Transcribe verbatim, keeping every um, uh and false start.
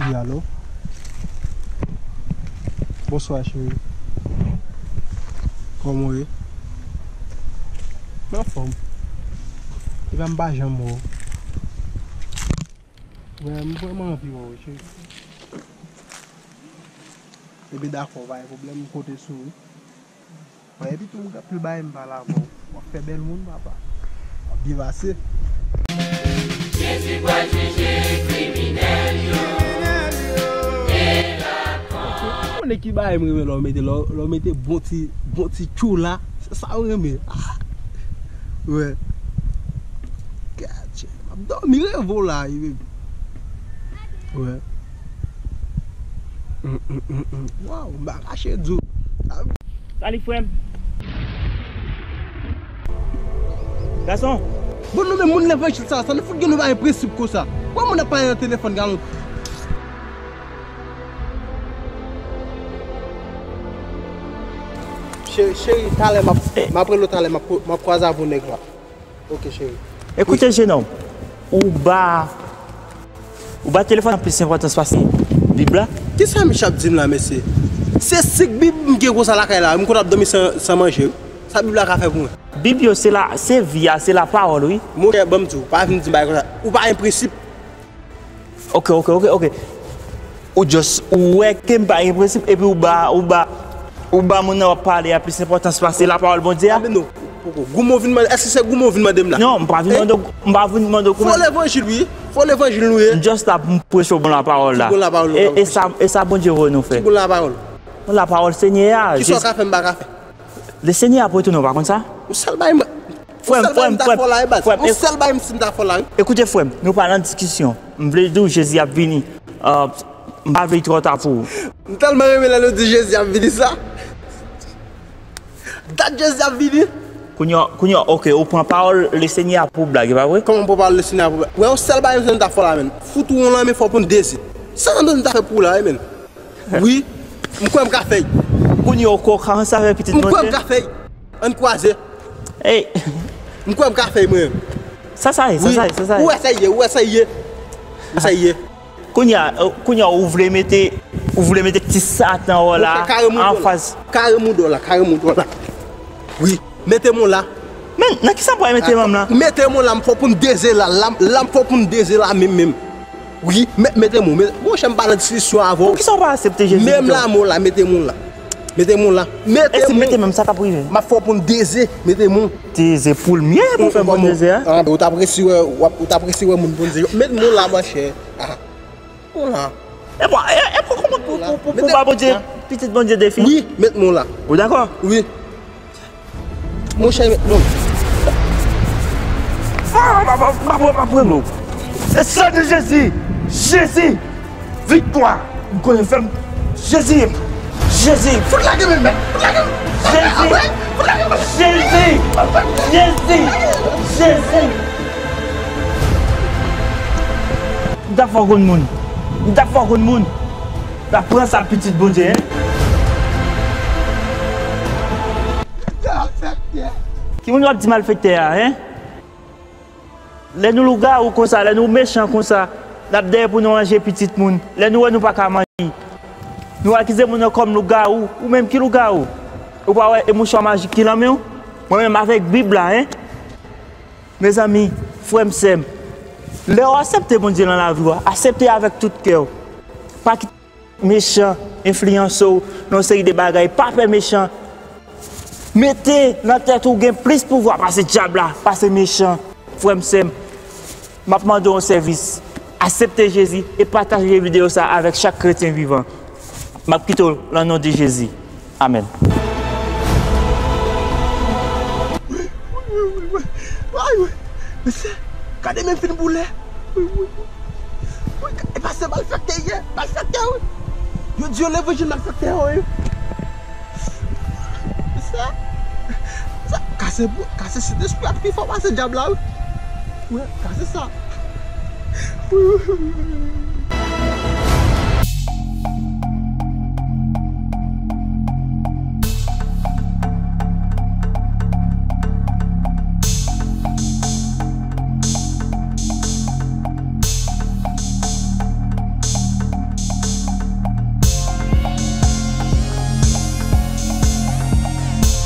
Wi, alo. Bonswa, cheri. Kòman w ye? M anfòm. Epa m pa janm wè w. Wè, m vrèman anvi wè w, cheri. Ebyen, dakò, pa gen pwoblèm, m konte sou ou. Mwen, epi tou, m gen anpil bagay m pale avè w. W ap fè bèl moun, papa. W ap byen pase. Jezi pral jije kriminèl yo. Ou konnen ki bagay m renmen lè w mete, lè w, lè w mete bon ti, bon ti tchoula. Se sa m renmen. Ah. Wè. Gadje. M ap dòmi reve w la, wi, baby. Wè. Mm, mm, mm, mm. Waw, m pa kache di w. Salut, frè m. Gason. Bon, nou menm moun levanjil sa, sa nou fout gen nou pa gen prensip konsa. Kòman moun ap pale nan telefòn, galon? Cheri, cheri, talè m ap, m ap rele w talè, m ap, m ap kwaze avè w nèg la. Ok, cheri. Ekoute, jenòm, ou ba, ou ba telefòn nan plis enpòtans pase Bib la? Kisa misye ap di m la, mesye? Se senk Bib m gen konsa lakay la, m konn ap dòmi san, san manje, wi. Sa Bib la ka fè pou mwen? Bib yo, se la, se vi a, se lapawòl, wi. Monchè, ban m di w, pa vin di m bagay konsa. Ou pa gen prensip. Ok, ok, ok, ok. Ou just, ou wè ke m pa gen prensip, epi ou ba, ou ba, ou ba moun nan w ap pale a plis enpòtans pase lapawòl Bondye a? Tanpri non, poko. Goumen w vin mande, èske se goumen w vin mande m la? Non, m pa vin mande w, m pa vin mande w goumen. Fo levanjil, wi. Fo levanjil nou ye. M just la pou m preche w bon lapawòl la. Ki bon lapawòl nou ka preche? E, e sa, e sa Bondye voye nou fè. Ki bon lapawòl? Bon lapawòl Senyè a. Kisa w ka fè m pa ka fè? Le Senyè ap retounen, ou pa konn sa? Yon sèl bagay m, frè m, yon sèl bagay m ta fè w la, e baz. Yon sèl bagay m si m ta fè w la, wi. Ekoute, frè m, nou pa nan diskisyon. M vle di w, Jezi ap vini. Euh, m pa vle l twò ta pou ou. M tèlman renmen lè nou di Jezi ap vini sa. Dat Jezi ap vini. Kounye a, kounye a, ok, ou pran pawòl le Senyè a pou blag, e pa vre? Kòman m pran pawòl le Senyè a pou blag? Wè, yon sèl bagay m ta fè w la, menn. Fout ou yon lanmen fò pou n dezi. Sa m ta fè pou ou la, wi, menn. Wi, m kwè m ka fè l. Kounye a ou kwè w ka ranse avèk pitit Bondye? M kwè m ka fè l. Ann kwaze. Ey. M kwè m ka fè l mwen menm. Sa sa ye, sa sa ye, sa sa ye. Ou wè sa ye, ou wè sa ye. Ou wè sa ye. Kounye a, euh, kounye a ou vle mete, ou vle mete ti satan w la anfas. Kare moudo la, kare moudo la. Wi. Mete m w la. Men, nan kisa m pral mete m la? Mete m w la, m fò pou n dezi la, la, la m fò pou n dezi la menm, menm. Wi, mete m w, mete, monchè, m pa nan diskisyon avè w. Poukisa w pa aksepte Jezi pito? Menm la, m w la, mete m w la. Mete m w la. Mete m w. E si m mete menm, sa k ap rive? M ap fè w pou n dezi, mete m w. Dezi poul m ye pou fè m pou dezi a? Ah, ou t ap resi wè, w ap, ou t ap resi wè moun pou dezi. Mete m w la, monchè. Ah. Bon la. E bon, e, e pou, pou, pou, pou, pou ba Bondye, pitit Bondye defi? Wi, met m w la. Ou dakò? Wi. Monchè, met m w. Ah, m ap, m ap, m ap, m ap pran dlo. E san de Jezi! Jezi! Viktwa! M konnen fè m. Jezi! Jezi! Fout lage men, men! Fout lage men! Jezi! Fout lage men! Jezi! Jezi! Jezi! M ta fè w konn moun. M ta fè w konn moun. M ta pran sa pitit Bondye, en. Ki moun w ap di malfektè a, en? Lè nou lougawou konsa, lè nou mechan konsa, n ap dèyè pou nou manje pitit moun. Lè nou wè nou pa ka manje, nou akize moun nan kòm lougawou. Ou menm ki lougawou? Ou pa wè e mouchwa majik ki lan men w? Mwen menm avèk Bib la, en. Mezanmi, frè m, sè m, lè w aksepte Bondye nan lavi w, aksepte avèk tout kè w. Pa kite mechan enfliyanse w nan yon seri de bagay. Pa pè mechan. Mete nan tèt ou gen plis pouvwa pase dyab la, pase mechan. Frè m, sè m, m ap mande w yon sèvis. Aksepte Jezi e pataje videyo sa a avèk chak kretyen vivan. M ap kite w nan non de Jezi. Amèn. Wi, wi, wi, wi. Ay, wi. Mesye, gade men fin boulè. Wi, wi, wi. Wi, e pastè malfektè ye, malfektè, wi. Yo di yo levanjil malfektè yo ye. Mesye, sa, kase bou-, kase Sentespri a pi fò pase dyab la, wi. Wi, kase sa. Wi, wi, wi, wi, wi.